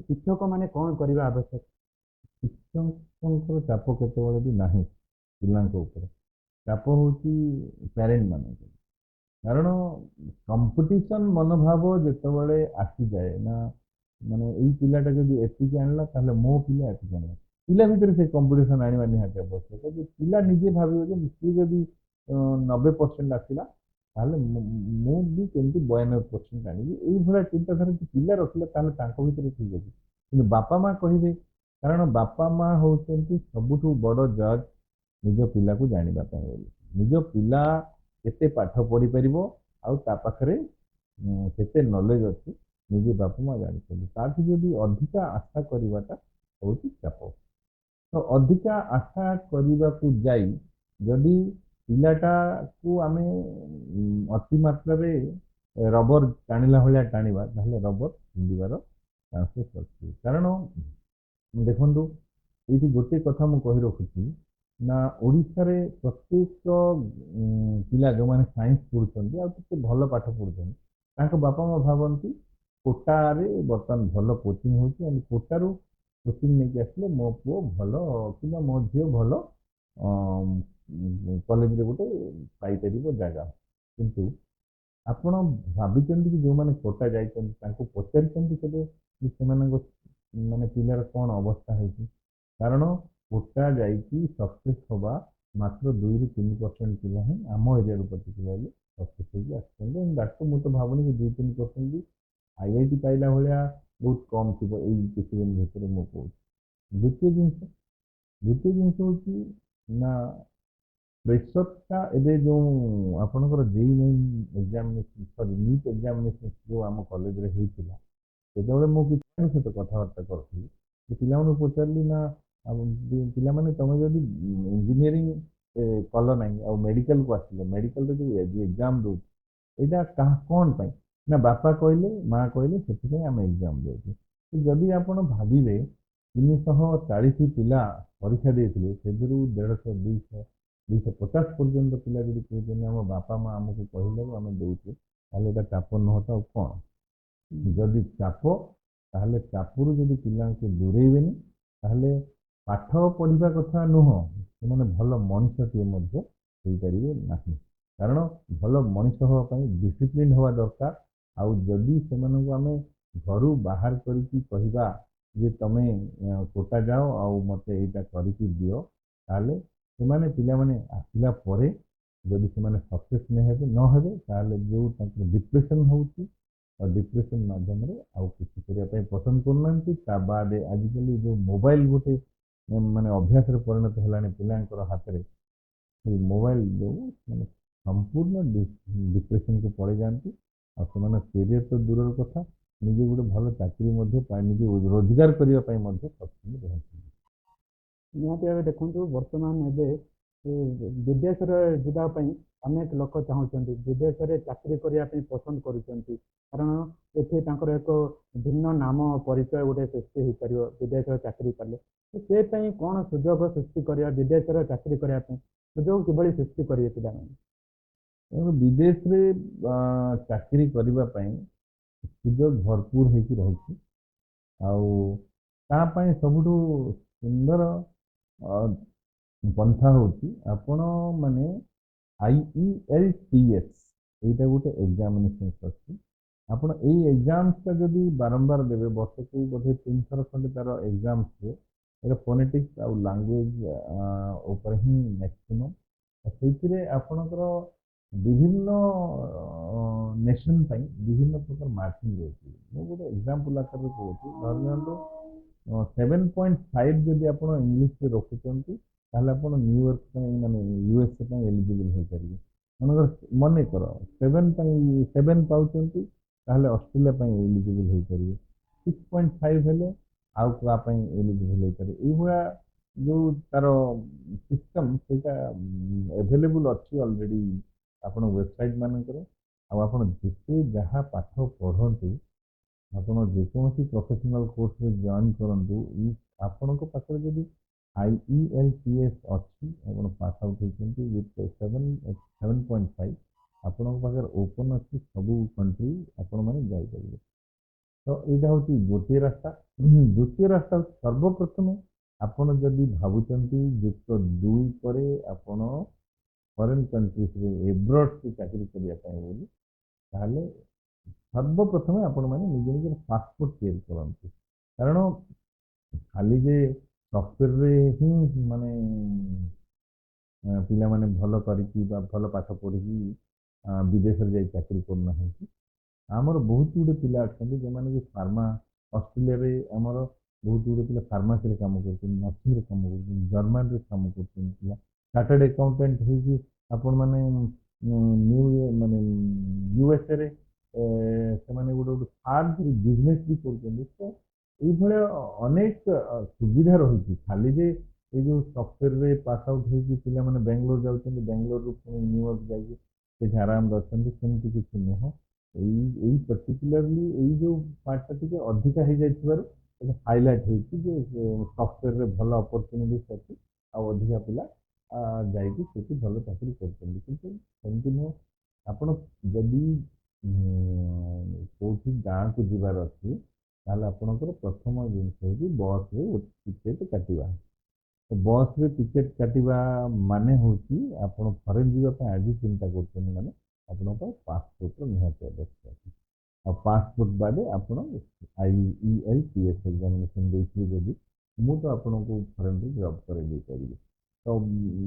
A: ଶିକ୍ଷକମାନେ କ'ଣ କରିବା ଆବଶ୍ୟକ?
B: ଶିକ୍ଷକଙ୍କର ଚାପ କେତେବେଳେ ବି ନାହିଁ ପିଲାଙ୍କ ଉପରେ। ଚାପ ହେଉଛି ପ୍ୟାରେଣ୍ଟ ମାନଙ୍କର, କାରଣ କମ୍ପିଟିସନ୍ ମନୋଭାବ ଯେତେବେଳେ ଆସିଯାଏ ନା, ମାନେ ଏଇ ପିଲାଟା ଯଦି ଏତିକି ଆଣିଲା, ତାହେଲେ ମୋ ପିଲା ଏତିକି ଆଣିଲା। ପିଲା ଭିତରେ ସେ କମ୍ପିଟିସନ୍ ଆଣିବା ନିହାତି ଆବଶ୍ୟକ ଯେ ପିଲା ନିଜେ ଭାବିବ ଯେ ସିଏ ଯଦି 90% ଆସିଲା, ତାହେଲେ ମୁଁ ବି କେମିତି 92% ଆଣିବି। ଏଇଭଳିଆ ଚିନ୍ତାଧାରା ଯଦି ପିଲା ରଖିଲେ, ତାହେଲେ ତାଙ୍କ ଭିତରେ ଠିକ୍ ଅଛି। କିନ୍ତୁ ବାପା ମା କହିବେ, କାରଣ ବାପା ମା ହେଉଛନ୍ତି ସବୁଠୁ ବଡ଼ ଜଜ୍ ନିଜ ପିଲାକୁ ଜାଣିବା ପାଇଁ ବୋଲି, ନିଜ ପିଲା କେତେ ପାଠ ପଢ଼ିପାରିବ ଆଉ ତା ପାଖରେ କେତେ ନଲେଜ ଅଛି, ନିଜେ ବାପା ମା ଜାଣିଛନ୍ତି। ତାଠୁ ଯଦି ଅଧିକା ଆଶା କରିବାଟା ହେଉଛି ଚାପ। ତ ଅଧିକା ଆଶା କରିବାକୁ ଯାଇ ଯଦି ପିଲାଟାକୁ ଆମେ ଅତି ମାତ୍ରାରେ ରବର ଟାଣିଲା ଭଳିଆ ଟାଣିବା, ତାହେଲେ ରବର ଛିଣ୍ଡିବାର ଚାନ୍ସେସ୍ ଅଛି। କାରଣ ଦେଖନ୍ତୁ, ଏଇଠି ଗୋଟେ କଥା ମୁଁ କହି ରଖୁଛି ନା, ଓଡ଼ିଶାରେ ପ୍ରତ୍ୟେକ ପିଲା ଯେଉଁମାନେ ସାଇନ୍ସ ପଢ଼ୁଛନ୍ତି ଆଉ ଟିକେ ଭଲ ପାଠ ପଢ଼ୁଛନ୍ତି, ତାଙ୍କ ବାପା ମା ଭାବନ୍ତି କୋଟାରେ ବର୍ତ୍ତମାନ ଭଲ କୋଚିଂ ହେଉଛି ଆଣ୍ଡ କୋଟାରୁ କୋଚିଂ ନେଇକି ଆସିଲେ ମୋ ପୁଅ ଭଲ କିମ୍ବା ମୋ ଝିଅ ଭଲ କଲେଜରେ ଗୋଟେ ପାଇପାରିବ ଜାଗା। କିନ୍ତୁ ଆପଣ ଭାବିଛନ୍ତି କି, ଯେଉଁମାନେ କୋଟା ଯାଇଛନ୍ତି, ତାଙ୍କୁ ପଚାରିଛନ୍ତି କେବେ ଯେ ସେମାନଙ୍କ ମାନେ ପିଲାର କ'ଣ ଅବସ୍ଥା ହେଇଛି? କାରଣ କୋଟା ଯାଇକି ସକ୍ସେସ୍ ହେବା ମାତ୍ର 2ରୁ 3% ପିଲା ହିଁ ଆମ ଏରିଆରୁ ପର୍ଟିକୁଲାରଲି ସକ୍ସେସ୍ ହେଇକି ଆସିଛନ୍ତି। That ମୁଁ ତ ଭାବୁନି କି 2-3% ବି ଆଇଆଇଟି ପାଇଲା ଭଳିଆ, ବହୁତ କମ୍ ଥିବ ଏଇ କିଛି ଦିନ ଭିତରେ ମୁଁ କହୁଛି। ଦ୍ୱିତୀୟ ଜିନିଷ ହେଉଛି ନା, ପ୍ରେସରଟା ଏବେ ଯେଉଁ ଆପଣଙ୍କର ଜେଇ ମେନ୍ ଏକ୍ଜାମିନେସନ୍, ସରି, ନିଟ୍ ଏକ୍ଜାମିନେସନ୍ ଯେଉଁ ଆମ କଲେଜରେ ହେଇଥିଲା, ସେତେବେଳେ ମୁଁ କିଛି ସହିତ କଥାବାର୍ତ୍ତା କରୁଥିଲି ଯେ ପିଲାମାନଙ୍କୁ ପଚାରିଲି ନା, ଆଉ ପିଲାମାନେ, ତମେ ଯଦି ଇଞ୍ଜିନିୟରିଂ କଲ ନାହିଁ ଆଉ ମେଡ଼ିକାଲକୁ ଆସିଲ, ମେଡ଼ିକାଲରେ ଯେଉଁ ଏକ୍ଜାମ୍ ଦେଉଛୁ, ଏଇଟା କାହା କ'ଣ ପାଇଁ? ନା, ବାପା କହିଲେ, ମା କହିଲେ, ସେଥିପାଇଁ ଆମେ ଏକ୍ଜାମ୍ ଦେଉଛୁ। ଯଦି ଆପଣ ଭାବିବେ, 340 ପିଲା ପରୀକ୍ଷା ଦେଇଥିଲେ, ସେଥିରୁ 150, 200, 250 ପର୍ଯ୍ୟନ୍ତ ପିଲା ଯଦି କହୁଛନ୍ତି ଆମ ବାପା ମା ଆମକୁ କହିଲେ ଆମେ ଦେଉଛୁ, ତାହେଲେ ଏଇଟା ଚାପ ନୁହଁ ତ ଆଉ କ'ଣ? ଯଦି ଚାପ, ତାହେଲେ ଚାପରୁ ଯଦି ପିଲାଙ୍କୁ ଦୂରେଇବେନି, ତାହେଲେ ପାଠ ପଢ଼ିବା କଥା ନୁହଁ, ସେମାନେ ଭଲ ମଣିଷଟିଏ ମଧ୍ୟ ହେଇପାରିବେ ନାହିଁ। କାରଣ ଭଲ ମଣିଷ ହେବା ପାଇଁ ଡିସିପ୍ଲିନ୍ ହେବା ଦରକାର। ଆଉ ଯଦି ସେମାନଙ୍କୁ ଆମେ ଘରୁ ବାହାର କରିକି କହିବା ଯେ ତମେ କୋଟା ଯାଅ ଆଉ ମୋତେ ଏଇଟା କରିକି ଦିଅ, ତାହେଲେ ସେମାନେ ପିଲାମାନେ ଆସିଲା ପରେ ଯଦି ସେମାନେ ସକ୍ସେସ୍ ନ ହେବେ, ତାହେଲେ ଯେଉଁ ତାଙ୍କର ଡିପ୍ରେସନ୍ ହେଉଛି, ଆଉ ଡିପ୍ରେସନ୍ ମାଧ୍ୟମରେ ଆଉ କିଛି କରିବା ପାଇଁ ପସନ୍ଦ କରୁନାହାନ୍ତି। ତା ବାଦେ ଆଜିକାଲି ଯେଉଁ ମୋବାଇଲ ଗୋଟେ ମାନେ ଅଭ୍ୟାସରେ ପରିଣତ ହେଲାଣି ପିଲାଙ୍କର ହାତରେ, ସେଇ ମୋବାଇଲ ଯୋଗୁଁ ସେମାନେ ସମ୍ପୂର୍ଣ୍ଣ ଡିପ୍ରେସନକୁ ପଳେଇ ଯାଆନ୍ତି। ଆଉ ସେମାନେ କ୍ୟାରିୟର ତ ଦୂରର କଥା, ନିଜେ ଗୋଟେ ଭଲ ଚାକିରି ମଧ୍ୟ ପାଇ ନିଜେ ରୋଜଗାର କରିବା ପାଇଁ ମଧ୍ୟ ସକ୍ଷମ ରୁହନ୍ତି।
A: ନିହାତି ଭାବେ ଦେଖନ୍ତୁ, ବର୍ତ୍ତମାନ ଏବେ ବିଦେଶରେ ଯିବା ପାଇଁ ଅନେକ ଲୋକ ଚାହୁଁଛନ୍ତି, ବିଦେଶରେ ଚାକିରି କରିବା ପାଇଁ ପସନ୍ଦ କରୁଛନ୍ତି। କାରଣ ଏଠି ତାଙ୍କର ଏକ ଭିନ୍ନ ନାମ ପରିଚୟ ଗୋଟେ ସୃଷ୍ଟି ହେଇପାରିବ ବିଦେଶରେ ଚାକିରି କଲେ। ସେ ପାଇଁ କ'ଣ ସୁଯୋଗ ସୃଷ୍ଟି କରିବା, ବିଦେଶରେ ଚାକିରି କରିବା ପାଇଁ ସୁଯୋଗ କିଭଳି ସୃଷ୍ଟି କରିବେ ପିଲାମାନେ?
B: ତେଣୁ ବିଦେଶରେ ଚାକିରି କରିବା ପାଇଁ ସୁଯୋଗ ଭରପୁର ହେଇକି ରହିଛି। ଆଉ ତା ପାଇଁ ସବୁଠୁ ସୁନ୍ଦର ପନ୍ଥା ହେଉଛି ଆପଣ ମାନେ ଆଇଇଏଲ୍ଟିଏସ୍, ଏଇଟା ଗୋଟେ ଏକ୍ଜାମିନେସନ୍ ଅଛି। ଆପଣ ଏଇ ଏକ୍ଜାମ୍ସଟା ଯଦି ବାରମ୍ବାର ଦେବେ, ବର୍ଷକୁ ବୋଧେ ତିନିଥର ଖଣ୍ଡେ ତାର ଏକ୍ଜାମ୍ସ ହୁଏ। ଏଇଟା ଫୋନେଟିକ୍ସ ଆଉ ଲାଙ୍ଗୁଏଜ ଉପରେ ହିଁ ମ୍ୟାକ୍ସିମମ୍। ସେଇଥିରେ ଆପଣଙ୍କର ବିଭିନ୍ନ ନେସନ୍ ପାଇଁ ବିଭିନ୍ନ ପ୍ରକାର ମାର୍କିଂ ରହୁଛି। ମୁଁ ଗୋଟେ ଏକ୍ଜାମ୍ପଲ୍ ଆକାରରେ କହୁଛି। ଧରି ନିଅନ୍ତୁ, 7.5 ଯଦି ଆପଣ ଇଂଲିଶରେ ରଖୁଛନ୍ତି, ତାହେଲେ ଆପଣ ନ୍ୟୁୟର୍କ ପାଇଁ, ମାନେ ୟୁଏସ୍ଏ ପାଇଁ ଏଲିଜିବଲ୍ ହେଇପାରିବେ। ମନେକର 7 ପାଉଛନ୍ତି, ତାହେଲେ ଅଷ୍ଟ୍ରେଲିଆ ପାଇଁ ଏଲିଜିବଲ୍ ହେଇପାରିବେ। 6.5 ହେଲେ ଆଉ କାହା ପାଇଁ ଏଲିଜିବଲ୍ ହେଇପାରିବେ। ଏଇଭଳିଆ ଯେଉଁ ତାର ସିଷ୍ଟମ୍ ସେଇଟା ଆଭେଲେବୁଲ୍ ଅଛି ଅଲରେଡ଼ି ଆପଣ ୱେବସାଇଟ୍ ମାନଙ୍କରେ। ଆଉ ଆପଣ ଯେତେ ଯାହା ପାଠ ପଢ଼ନ୍ତୁ, ଆପଣ ଯେକୌଣସି ପ୍ରଫେସନାଲ୍ କୋର୍ସରେ ଜଏନ୍ କରନ୍ତୁ, ଆପଣଙ୍କ ପାଖରେ ଯଦି IELTS ଅଛି, ଆପଣ ପାସ୍ ଆଉଟ୍ ହେଇଛନ୍ତି ୱିଥ୍ 7, 7.5, ଆପଣଙ୍କ ପାଖରେ ଓପନ୍ ଅଛି ସବୁ କଣ୍ଟ୍ରି, ଆପଣମାନେ ଯାଇପାରିବେ। ତ ଏଇଟା ହେଉଛି ଗୋଟିଏ ରାସ୍ତା। ଦ୍ୱିତୀୟ ରାସ୍ତା ହେଉଛି, ସର୍ବପ୍ରଥମେ ଆପଣ ଯଦି ଭାବୁଛନ୍ତି ଯୁକ୍ତ 2 ପରେ ଆପଣ ଫରେନ୍ କଣ୍ଟ୍ରିଜରେ ଏବ୍ରଡ଼୍ସରେ ଚାକିରି କରିବା ପାଇଁ ବୋଲି, ତାହେଲେ ସର୍ବପ୍ରଥମେ ଆପଣମାନେ ନିଜ ନିଜର ପାସପୋର୍ଟ ତିଆରି କରନ୍ତୁ। କାରଣ ଖାଲି ଯେ ସଫ୍ଟୱେରରେ ହିଁ ମାନେ ପିଲାମାନେ ଭଲ କରିକି ବା ଭଲ ପାଠ ପଢ଼ିକି ବିଦେଶରେ ଯାଇ ଚାକିରି କରୁନାହାନ୍ତି। ଆମର ବହୁତ ଗୁଡ଼ିଏ ପିଲା ଅଛନ୍ତି ଯେଉଁମାନେ କି ଫାର୍ମା, ଅଷ୍ଟ୍ରେଲିଆରେ ଆମର ବହୁତ ଗୁଡ଼ିଏ ପିଲା ଫାର୍ମାସିରେ କାମ କରୁଛନ୍ତି, ନର୍ସିଂରେ କାମ କରୁଛନ୍ତି, ଜର୍ମାନରେ କାମ କରୁଛନ୍ତି ପିଲା। ଚାର୍ଟାର୍ଡ ଆକାଉଣ୍ଟାଣ୍ଟ ହେଇକି ଆପଣମାନେ ନ୍ୟୁ ମାନେ ୟୁଏସ୍ଏରେ ସେମାନେ ଗୋଟେ ଗୋଟେ ଫାର୍ମରେ ବିଜନେସ୍ ବି କରୁଛନ୍ତି। ତ ଏଇଭଳିଆ ଅନେକ ସୁବିଧା ରହିଛି। ଖାଲି ଯେ ଏଇ ଯେଉଁ ସଫ୍ଟୱେରରେ ପାସ୍ ଆଉଟ୍ ହେଇକି ପିଲାମାନେ ବାଙ୍ଗାଲୋର ଯାଉଛନ୍ତି, ବାଙ୍ଗାଲୋରରୁ ପୁଣି ନ୍ୟୁୟର୍କ ଯାଇକି ସେଠି ଆରାମରେ ଅଛନ୍ତି, ସେମିତି କିଛି ନୁହଁ। ଏଇ ପର୍ଟିକୁଲାରଲି ଏଇ ଯେଉଁ ପାର୍ଟଟା ଟିକେ ଅଧିକା ହେଇଯାଇଥିବାରୁ ଏଇଟା ହାଇଲାଇଟ୍ ହେଇଛି ଯେ ସଫ୍ଟୱେରରେ ଭଲ ଅପରଚ୍ୟୁନିଟିସ୍ ଅଛି ଆଉ ଅଧିକା ପିଲା ଯାଇକି ସେଠି ଭଲ ଚାକିରି କରୁଛନ୍ତି। କିନ୍ତୁ ସେମିତି ନୁହଁ। ଆପଣ ଯଦି କେଉଁଠି ଗାଁକୁ ଯିବାର ଅଛି, ତାହେଲେ ଆପଣଙ୍କର ପ୍ରଥମ ଜିନିଷ ହେଉଛି ବସ୍ରେ ଟିକେଟ୍ କାଟିବା। ତ ବସ୍ରେ ଟିକେଟ୍ କାଟିବା ମାନେ ହେଉଛି, ଆପଣ ଫରେନ୍ ଯିବା ପାଇଁ ଆଜି ଚିନ୍ତା କରୁଛନ୍ତି ମାନେ ଆପଣଙ୍କ ପାଇଁ ପାସପୋର୍ଟର ନିହାତି ଆବଶ୍ୟକ ଅଛି। ଆଉ ପାସପୋର୍ଟ ବାଦେ ଆପଣ IELTS examination ଦେଇଥିବେ ଯଦି, ମୁଁ ତ ଆପଣଙ୍କୁ ଫରେନ୍ରେ ଜବ୍ କରାଇ ଦେଇପାରିବି। ତ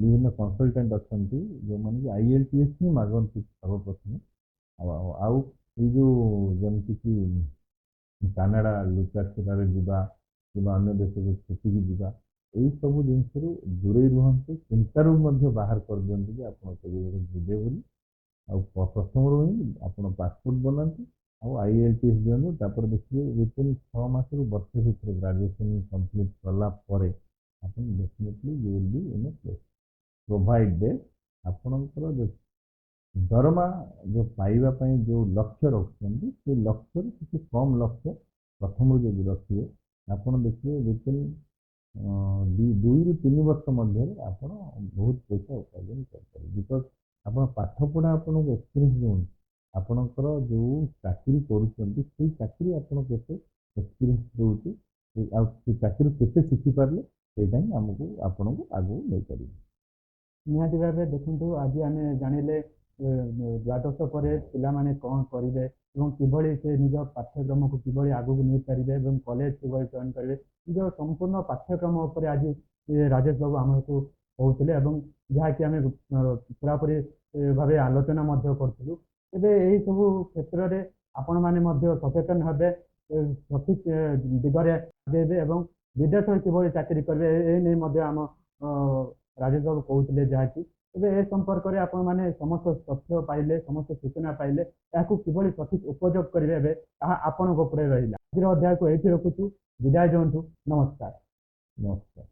B: ବିଭିନ୍ନ କନସଲଟାଣ୍ଟ ଅଛନ୍ତି ଯେଉଁମାନେ କି IELTS ହିଁ ମାଗନ୍ତି ସର୍ବପ୍ରଥମେ। ଆଉ ଏଇ ଯେଉଁ ଯେମିତିକି କାନାଡ଼ା ଲୁଚାଛୁପାରେ ଯିବା କିମ୍ବା ଅନ୍ୟ ଦେଶକୁ ଛୁଟିକି ଯିବା, ଏଇସବୁ ଜିନିଷରୁ ଦୂରେଇ ରୁହନ୍ତୁ। ଚିନ୍ତାରୁ ମଧ୍ୟ ବାହାର କରିଦିଅନ୍ତୁ ଯେ ଆପଣ କେବେ ଗୋଟେ ଯିବେ ବୋଲି। ଆଉ ପ୍ରଥମରୁ ହିଁ ଆପଣ ପାସପୋର୍ଟ ବନାନ୍ତୁ ଆଉ IELTS ଦିଅନ୍ତୁ। ତାପରେ ଦେଖିବେ ୱିଥିନ୍ 6 ମାସରୁ ବର୍ଷେ ଭିତରେ ଗ୍ରାଜୁଏସନ୍ କମ୍ପ୍ଲିଟ୍ କଲା ପରେ ଆପଣ definitely you will be in a place, provided ଆପଣଙ୍କର ଯେଉଁ ଦରମା ଯେଉଁ ପାଇବା ପାଇଁ ଯେଉଁ ଲକ୍ଷ୍ୟ ରଖୁଛନ୍ତି, ସେ ଲକ୍ଷ୍ୟରୁ କିଛି କମ୍ ଲକ୍ଷ୍ୟ ପ୍ରଥମରୁ ଯଦି ରଖିବେ, ଆପଣ ଦେଖିବେ ୱିଥିନ୍ 2ରୁ 3 ବର୍ଷ ମଧ୍ୟରେ ଆପଣ ବହୁତ ପଇସା ଉପାର୍ଜନ କରିପାରିବେ। Because ଆପଣ ପାଠ ପଢ଼ା ଆପଣଙ୍କୁ ଏକ୍ସପିରିଏନ୍ସ ଦେଉନି, ଆପଣଙ୍କର ଯେଉଁ ଚାକିରି କରୁଛନ୍ତି ସେଇ ଚାକିରି ଆପଣ କେତେ ଏକ୍ସପିରିଏନ୍ସ ଦେଉଛି ଆଉ ସେ ଚାକିରି କେତେ ଶିଖିପାରିଲେ, ସେଇଟା ହିଁ ଆମକୁ ଆପଣଙ୍କୁ ଆଗକୁ ନେଇପାରିବ।
A: ନିହାତି ଭାବେ ଦେଖନ୍ତୁ, ଆଜି ଆମେ ଜାଣିଲେ ଦ୍ୱାଦଶ ପରେ ପିଲାମାନେ କ'ଣ କରିବେ ଏବଂ କିଭଳି ସେ ନିଜ ପାଠ୍ୟକ୍ରମକୁ କିଭଳି ଆଗକୁ ନେଇପାରିବେ ଏବଂ କଲେଜ କିଭଳି ଚୟନ କରିବେ। ନିଜ ସମ୍ପୂର୍ଣ୍ଣ ପାଠ୍ୟକ୍ରମ ଉପରେ ଆଜି ରାଜେଶ ବାବୁ ଆମକୁ କହୁଥିଲେ ଏବଂ ଯାହାକି ଆମେ ପୁରାପୁରି ଭାବେ ଆଲୋଚନା ମଧ୍ୟ କରୁଥିଲୁ। ଏବେ ଏହିସବୁ କ୍ଷେତ୍ରରେ ଆପଣମାନେ ମଧ୍ୟ ସଚେତନ ହେବେ, ସଠିକ ଦିଗରେ ଆଗେଇବେ ଏବଂ ବିଦେଶରେ କିଭଳି ଚାକିରି କରିବେ, ଏ ନେଇ ମଧ୍ୟ ଆମ ରାଜେଶ ବାବୁ କହୁଥିଲେ। ଯାହାକି ଏବେ ଏ ସମ୍ପର୍କରେ ଆପଣମାନେ ସମସ୍ତ ତଥ୍ୟ ପାଇଲେ, ସମସ୍ତ ସୂଚନା ପାଇଲେ, ଏହାକୁ କିଭଳି ସଠିକ ଉପଯୋଗ କରିବେ, ଏବେ ତାହା ଆପଣଙ୍କ ଉପରେ ରହିଲା। ଆଜିର ଅଧ୍ୟାୟକୁ ଏଇଠି ରଖୁଛୁ। ବିଦାୟ ଦିଅନ୍ତୁ। ନମସ୍କାର।
B: ନମସ୍କାର।